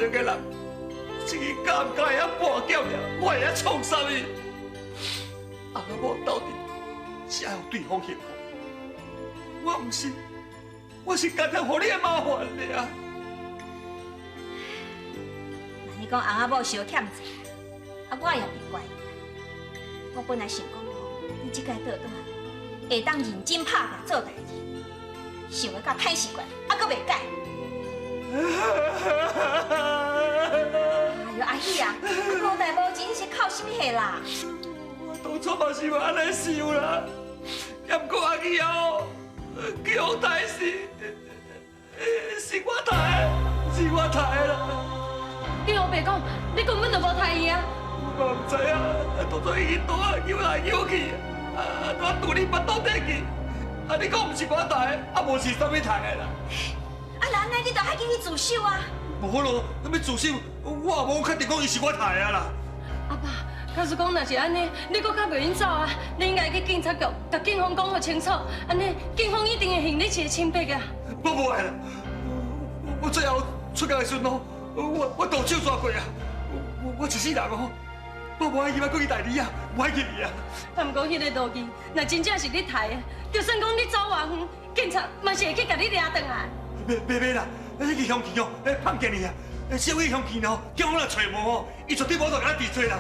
两个人，是伊敢毋敢会晓跋筊尔，我会晓创啥物？翁仔某斗阵是爱予对方幸福，我毋是，我是甘愿予你的麻烦尔。那你讲翁仔某相欠债，啊，我也袂怪伊。我本来想讲吼，你這擺倒轉來，會當認真拍拚做代誌，想欲甲歹習慣，啊，閣袂改。哎喲，阿喜啊，無代無誌，你是哭啥物戲啦？我當初嘛是有按呢想啦，也毋過阿喜哦，去予刣死，是我刣的，是我刣的啦。你烏白講，你根本就無刣伊啊！我嘛毋知影，當初伊刀仔扭來扭去，啊，我拄你腹肚底去，啊，你講毋是我刣的，啊，無是啥物刣的啦？啊，那按呢你就愛緊去自首啊！無咯，啥物自首，我也無確定講伊是我刣的啦。阿爸，假使講若是按呢，你閣較袂用走啊！你應該去警察局，共警方講予清楚，按呢警方一定會還你一個清白啊！我無愛啦，我最後出獄的時陣哦，我徒手抓過啊，我一世人哦，我無愛去閣去代理啊，無愛去啊。啊，毋過彼个羅記，若真正是你刣的，就算講你走偌遠，警察嘛是會去共你掠轉來。袂袂袂啦，你去鄉去哦，判見你啊，小去鄉去哦，警方若揣無哦，伊絕對無法度共咱治罪啦。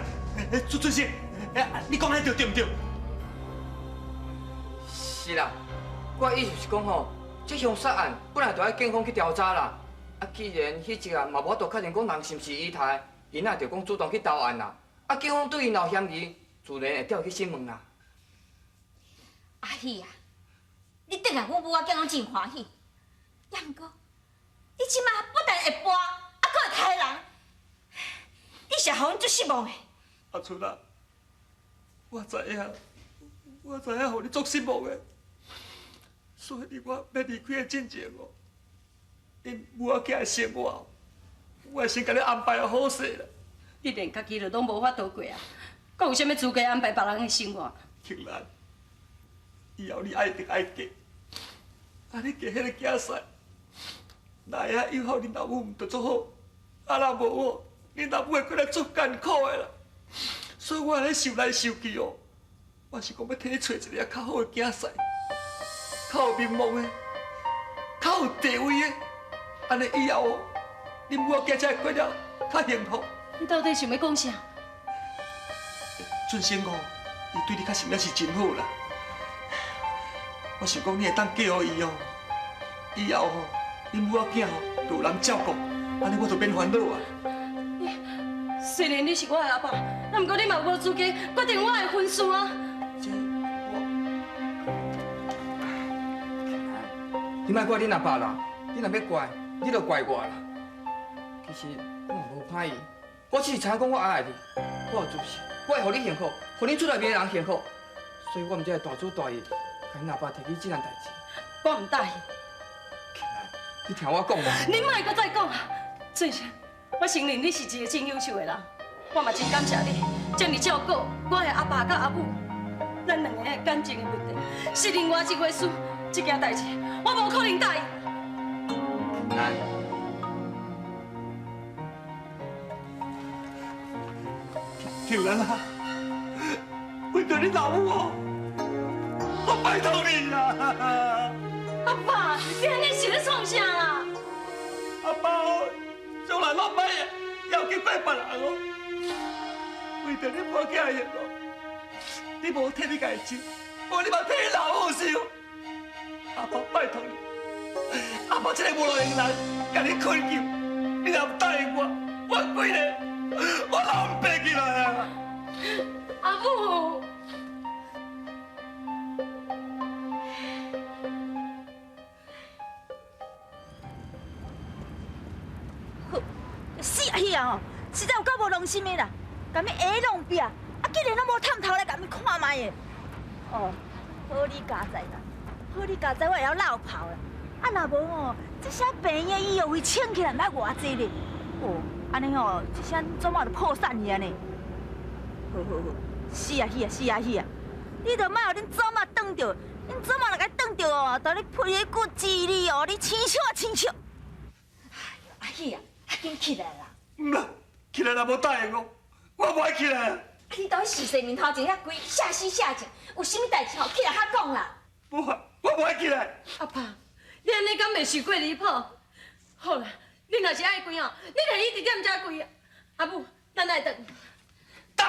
朱俊生，你講彼對對毋對？是啦，我意思是講吼，這兇殺案本來就愛警方去調查啦。啊，既然彼一案嘛無法度確認講人是毋是伊刣，𪜶也著講主動去投案啦。啊，警方對𪜶有嫌疑，自然會調去審問啦。阿喜啊，你轉來阮母仔囝攏真歡喜，也毋過你這馬不但會跋，啊，閣會刣人，你是予阮足失望的。阿春啊，我知影，我知影，予你足失望的，所以佇我欲離開的進前哦，恁母仔囝的生活，我會先共你安排好勢啦。你連家己都攏無法度過啊，閣有啥物資格安排別人的生活？慶蘭，以後你愛定愛嫁，啊你嫁彼个囝婿，若會曉友好恁老母，毋就足好；啊若無哦，恁老母會過來足艱苦的啦。所以我按呢想來想去哦，我是講欲替你揣一个較好的囝婿，較有名望的，較有地位的，按呢以後哦，恁母仔囝才會過了較幸福。你到底想欲講啥？俊生哦，伊對你確實也是真好啦。我想講你會當嫁予伊哦，以後吼，恁母仔囝吼就有人照顧，按呢我就免煩惱啊。雖然你是我的阿爸，啊，毋過你嘛無資格決定我的婚事啊！這我，你莫怪恁阿爸啦，你若欲怪，你就怪我啦。其實我嘛無歹意，我只是知影講我愛你，我有自信，我會予你幸福，予恁厝內面的人幸福，所以我毋才會大主大意，共恁阿爸提起這件代誌。我毋答應。慶蘭，你聽我講啦。你莫閣再講啊！俊生，我承認你是一個真優秀的人，我嘛真感謝你，這麼照顧我的阿爸佮阿母，咱兩個的感情的問題是另外一回事。這件代誌我無可能答應。慶蘭。慶蘭啊，為著你老母哦，我拜託你啦！阿爸，你按呢是咧創啥啦？阿爸哦，將來我莫要求過別人哦，為著你母仔的幸福，你無替你家己想，無你嘛替你老母想。阿爸拜託你，阿爸這个無路用人，共你懇求，你若毋答應我，我規个我老毋爬起來啊！阿母。好，死阿喜啊吼，實在有夠無良心的啦，共伊下弄壁，啊竟然攏無探頭來共伊看覓的。哦，好你佳哉啦，好你佳哉，我會曉落跑啦。啊，若無吼，這聲病的醫藥費請起來毋知偌濟咧。哦，按呢吼，這聲怎仔就破產去按呢。好好好，死啊死啊死啊死啊！你著莫予恁祖媽轉著，恁祖媽若共轉著哦，著你批彼骨子裡哦，你生笑生笑。哎呦，阿喜啊，較緊起來啦！毋啦，起來若無答應我，我無愛起來。你到底是勢面頭前遐跪，下死下賤，有啥物代誌吼，起來較講啦。無啊，我無愛起來。阿爸，你按呢敢袂受過離譜？好啦，你若是愛跪吼，你就一直踮遮跪。阿母，咱來轉。等。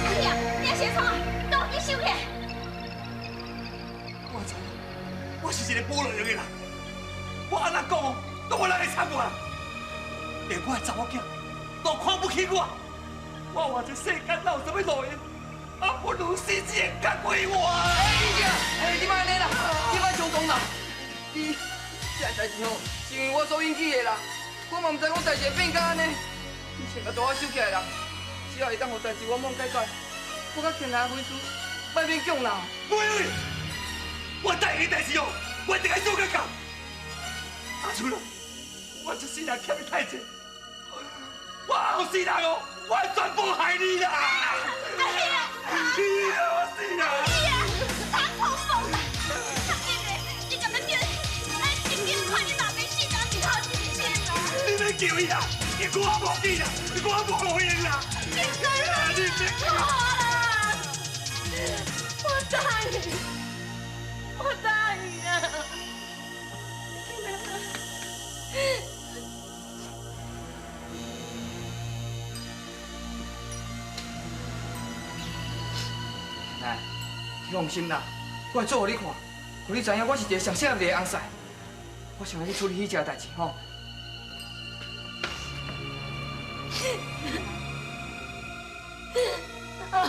哎呀，你先創啊，都去收起來。我知影，我是一個無路用的人，我按怎講都無人會睬我。連我的查某囝都看不起我，我活這世間哪有啥物路用？啊，不如死一個較快活。哎，李姐，哎，你莫按呢啦，你莫冲动啦。你這个代誌吼，是因為我所引起的啦。我嘛毋知講代誌會變甲按呢。你先共大我收起來啦，只要會當予代誌圓滿解決，我佮天來婚事莫勉強啦。袂，我答應你代誌哦，我一定愛做甲到。阿春啊，我這世人欠你太濟，我後世人哦，我會全部害你啦！阿兄，我死啦！阿兄，打破風啦！阿弟弟，你敢要叫？咱紧紧看你爸爸死当一头一身啦！你欲救伊啦？伊我无见啦，我无路用啦！你别你别啦！我答應，我答應啊！来，你放心啦，我會做予你看，予你知影我是一個上適合你的翁婿。我想來去處理彼隻代誌吼。阿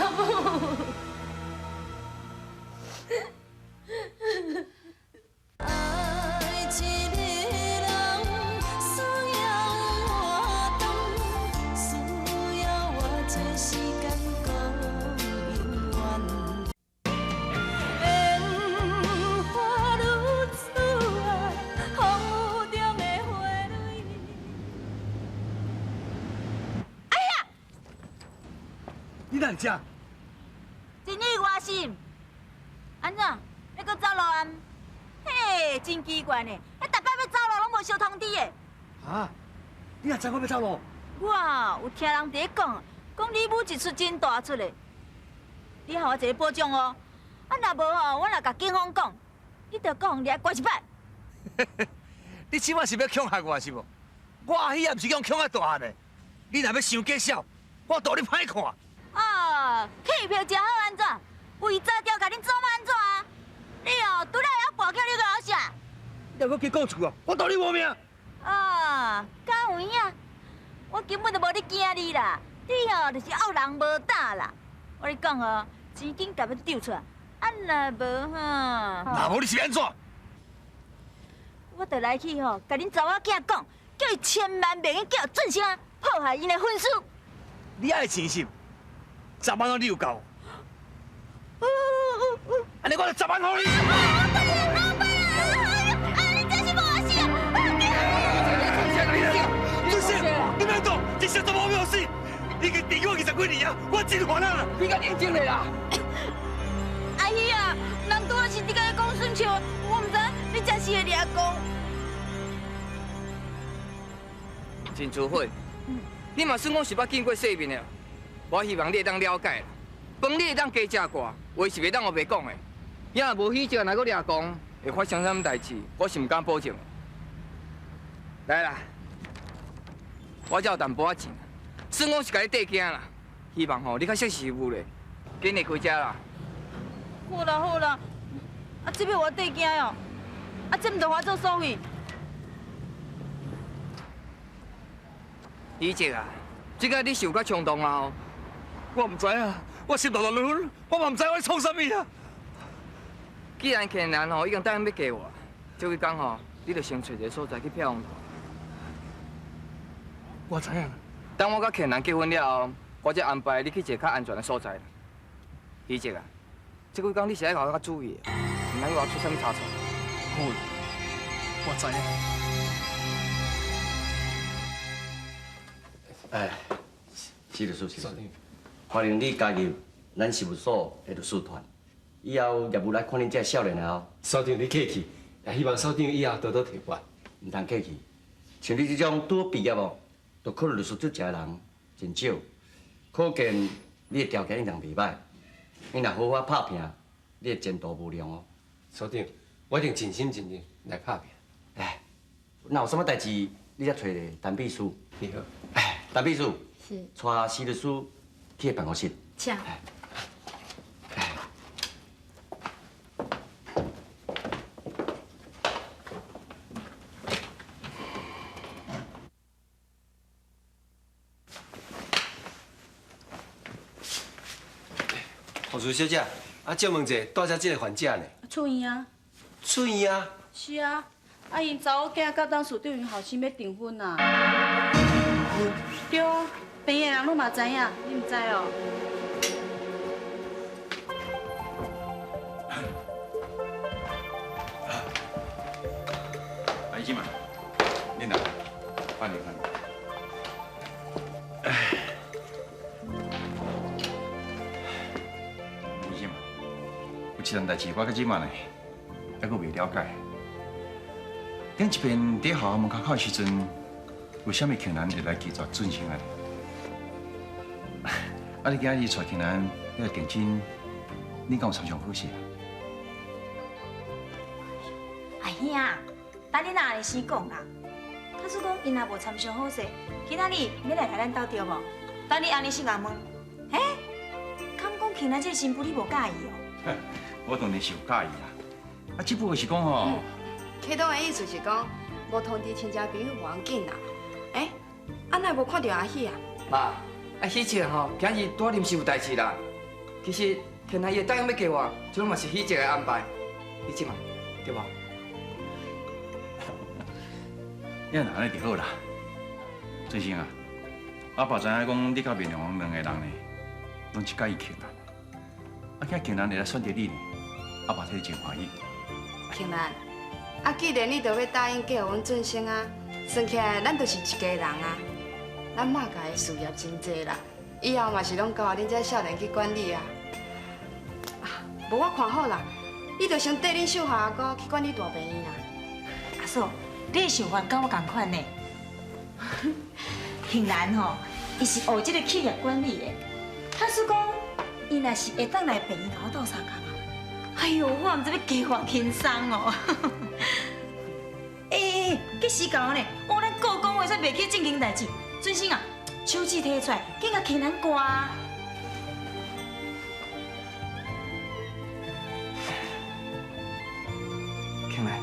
母。你哪会遮？真意外心，按怎？欲阁走路啊？嘿，真奇怪呢！你逐摆欲走路攏無相通知的。啊？你哪知我欲走路？我有聽人佇咧講，講你舞一出真大出的，你予我一个保障哦。啊，若無吼，我若共警方講，你著閣予掠關一擺。你這擺是欲恐嚇我是無？我阿喜也毋是講恐嚇大漢的，你若欲傷假痟，我導你歹看。啊，戲票誠好按怎？為早調共恁做按怎啊？你哦，拄了會曉跋筊，你閣摳啥？你閣加講一句啊！我導你無命。啊，敢有影？我根本就無咧驚你啦！你哦，就是惡人無膽啦！我跟你講哦，錢緊共你丟出來，啊若無吼，若無你是按怎？我就來去吼，共恁查某囝講，叫伊千萬袂用叫俊生破壞𪜶的婚事。你愛錢是？10萬攏你有夠？按呢我就10萬予你。老板啊！你真是無死啊！俊生，你莫動，這小子無沒有死，已經纏我20幾年啊，我真煩啊！你較冷靜咧啦。阿喜啊，人拄仔是佇共你講耍笑，我毋知你這是會掠狂。真淑慧，你嘛算講是捌見過世面的。我希望你會當了解啦，飯你會當加食寡，話是袂當烏白講的。也若無喜笑，若閣掠狂，會發生啥物代誌，我是毋敢保證。來啦，我這有淡薄仔錢，算講是共你綴驚啦。希望吼你較識時務咧，緊離開遮啦。好啦好啦，啊這欲我綴驚哦，啊這毋著還做所費。喜姐啊，這个你是有較衝動啊吼。我毋知啊，我心動動亂，我嘛毋知我咧創啥物啊。既然客人吼已經答應欲嫁我，這幾工吼，你就先揣一个所在去避風頭。我知影。等我佮客人結婚了後，我才安排你去一个較安全的所在。喜姐啊，這幾工你是愛予我較注意的，毋通予我出啥物差錯。好，我知影。哎，是律師，是律師。歡迎你加入咱事務所的律師團。以後業務來看恁這少年的哦。所長，你客氣，也希望所长以后多多提拔。毋通客气，像你这种拄毕业哦，就考律师执照的人真少，可见你的条件一定袂歹。你若好好拍拼，你的前途无量哦。所长，我一定尽心尽力来拍拼。哎，若有啥物代志，你才揣陈秘书。你好。哎，陈秘书。是。带施律师去办公室。请。护士小姐，啊，借问者，带遮这个患者呢？出院啊。出院啊？是啊，啊，𪜶查某囝佮董事长𪜶后生欲订婚啊。婚？对啊，病院的人拢嘛知影，你毋知哦？阿姨嘛，你来，欢迎欢迎。医生嘛，有一件代志我到这马呢，还阁未了解。顶一遍伫学校门口口的时阵，为啥物庆兰会来拒绝准生啊？啊，你今日带庆兰要来订亲，你敢有参详好势啊？阿兄，等你若按呢先讲啦。假使讲𪜶若无参详好势，今仔日欲来来咱兜对无？等你按呢先共问，嘿，敢讲庆兰这个新妇你无佮意哦？我当然是有佮意啦，啊，只不过是讲吼，启东的意思是讲，无通知亲戚朋友无要紧啦。欸，啊，哪无看著阿喜啊？妈，啊喜姐吼，今日拄仔临时有代志啦。其实庆兰伊会答应欲嫁我，这拢嘛是喜姐的安排。喜姐嘛，对无？你若按呢就好啦。俊生啊，阿爸知影讲你佮面良两个人呢，拢真佮意庆兰。啊，今庆兰会来选择你呢，阿爸替你真欢喜。庆兰，啊，既然你都欲答应嫁予阮俊生啊，算起来咱就是一家人啊。咱妈家的事业真济啦，以后嘛是拢交予恁这少年去管理啊。啊，无我看好啦，你就先缀恁秀华阿姑去管理大病院啦。阿嫂，你的想法佮我仝款呢。庆兰吼，伊是学这个企业管理的，假使讲伊若是会当来病院共我斗相共啊，哎哟，我毋知欲加偌轻松哦。欸，计时到呢，哦，咱顾讲话煞袂记正经代志。俊生啊，手指提出来，紧共庆兰挂。庆兰，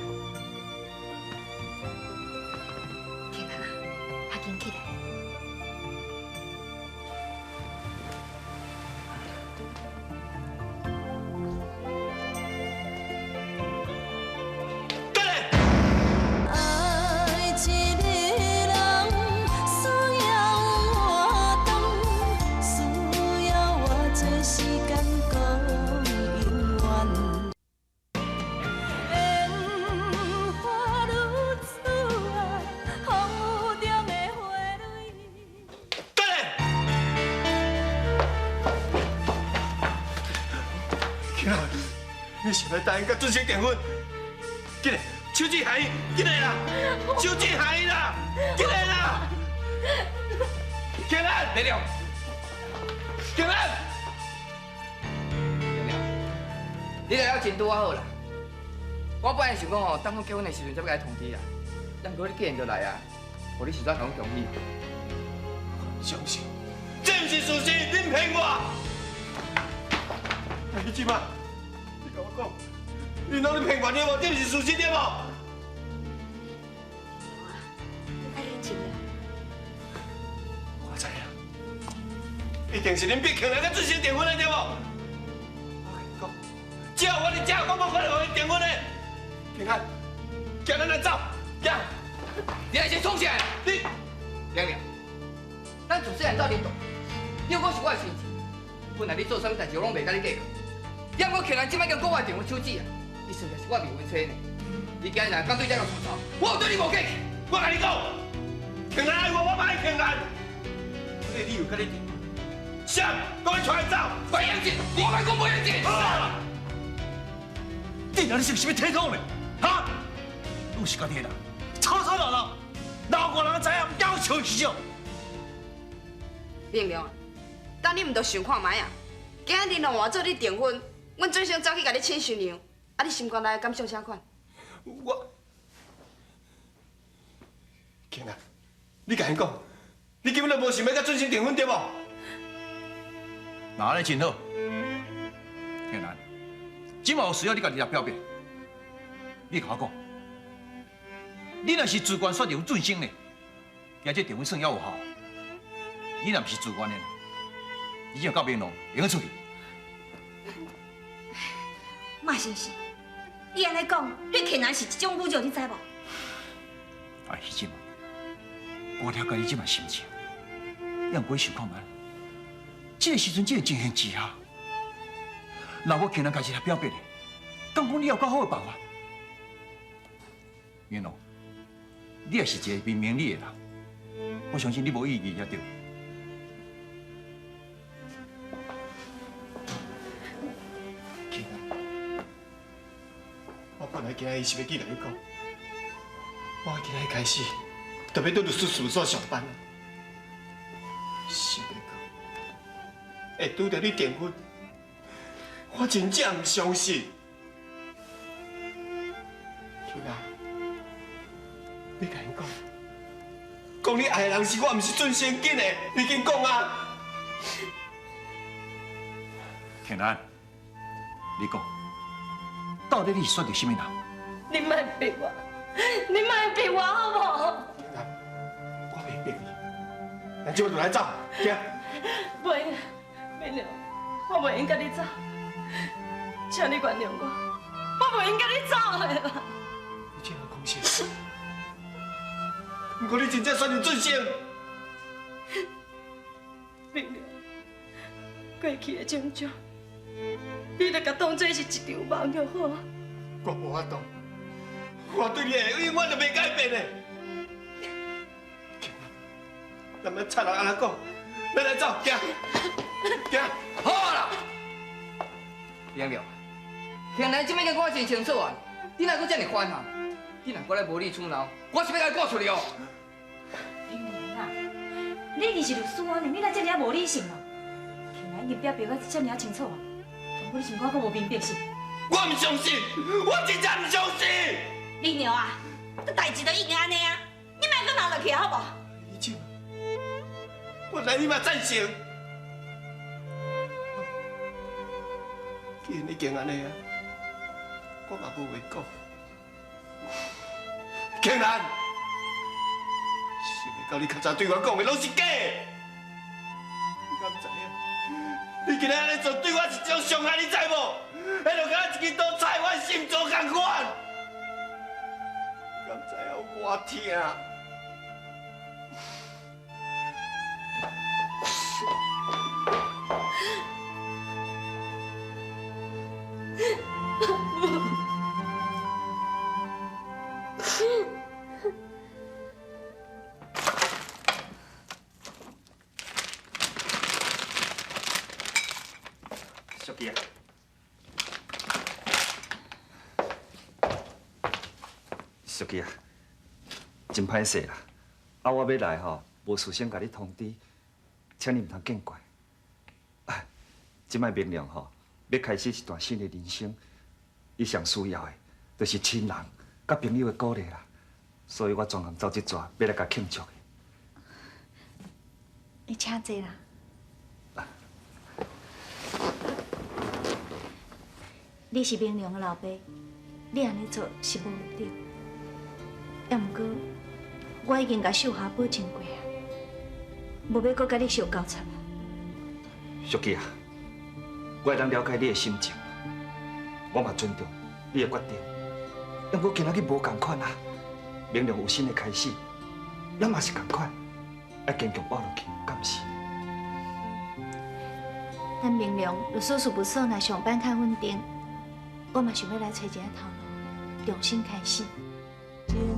庆兰啊，较紧起来。你是欲答应佮俊生订婚？紧来，手指含伊，紧来啦！手指含伊啦，紧来啦！庆兰，来了，庆兰，来了，你来了真拄仔好啦。我本来想讲吼，当初结婚的时阵才欲共你通知啦，毋过你既然就来啊，予你实在讲恭喜。我毋相信，这毋是事实，你骗我！你这马。你共我讲，你拢咧骗我对无？这毋是事实对无？你较冷静咧。我知影，一定是恁逼庆兰佮俊生订婚的对无？我共你讲，只要我伫遮，我无可能予𪜶订婚的。平安，行，咱来走，行。你来先创啥？你，亮亮，咱自细汉到恁大，你又阁是我的亲戚，本来你做啥物代志我拢袂佮你计较。也毋过庆兰这摆已经搁我订婚手指啊，你算起来是我未婚妻呢。你今日若敢对这个出头，我有对你无客气。我共你讲，庆兰爱我，我嘛爱庆兰。我这理由佮你提，谁讲欲带伊走？袂用紧，我莫讲袂用紧。你那你是啥物体统呢？哈？拢是家己的人，吵吵闹闹，闹外人知影，毋惊笑死哦。明良啊，当你毋著想看觅啊？今仔日让我做你订婚，阮准生走去共你请新娘，啊，你心肝内感受啥款？我，庆啊，你共𪜶讲，你根本就无想欲佮准生订婚对无？那按呢真好，庆兰，这马有需要你家己来表白。你共我讲，你若是自愿选择准生呢，今这订婚算犹有效。你若毋是自愿的，你就到明龙会用出去。马先生，你按呢讲，对庆兰是一种侮辱，你知无？啊，彼阵，我了解你这马心情，你毋过想看觅，这个时阵，这个情形之下，若无庆兰家己来表白咧，敢讲你有较好的办法？明龙，你也是一个明明理的人，我相信你无异议也对。我本来今日是欲去共你讲，我今日开始就欲对律师事务所上班，想欲到会拄著你订婚，我真正毋相信。庆兰，你共𪜶讲，讲你爱的人是我，毋是准生，紧的，你紧讲啊！庆兰，你讲。到底你是选择啥物人？你莫逼我，你莫逼我好无？我袂逼你，咱这就来走，行。袂，明良，我袂用佮你走，请你原谅我，我袂用佮你走的啦。你这样讲啥？毋过你真正选择准生。明良，过去的种种。你著共当作是一场梦就好。我无法度，我对你的爱永远都袂改变的。咱们贼人按怎讲？咱来走，行，行，好啦。明良，庆兰这摆讲我真清楚啊，你哪阁这尔烦啊？你若阁来无理取闹，我是欲共你告出去哦。明良啊，你是律师啊，你哪这尔无理性哦？庆兰已经表白得这尔清楚啊。你是我阁无明白是？我毋相信，我真正毋相信。明良啊，这代志都已经按呢啊，你莫阁闹落去好无？以前，我来你嘛赞成。既然已经按呢啊，我嘛无话讲。庆兰，想袂到你较早对我讲的拢是假的，你敢知影？你今日按呢做对我是一种伤害，你知无？彼就敢若一支刀插我心脏仝款，你敢知影有偌疼？淑琪啊，淑琪啊，真歹势啦！啊，我欲来吼，无事先共你通知，请你毋通见怪。啊，这摆明良吼，欲开始一段新的人生，伊上需要的，就是亲人佮朋友的鼓励啦。所以我专工走这逝，欲来共庆祝的。你请坐啦。你是明良的老爸，你按呢做是无毋对。也毋过，我已经共秀霞保证过啊，无欲阁共你相交缠。淑琪啊，我会当了解你的心情，我嘛尊重你的决定。也毋过今仔日无仝款啊，明良有新的开始，咱嘛是仝款，爱坚强活落去，敢是？咱明良律师事务所若上班较稳定。我嘛想欲来揣一个头路，重新开始。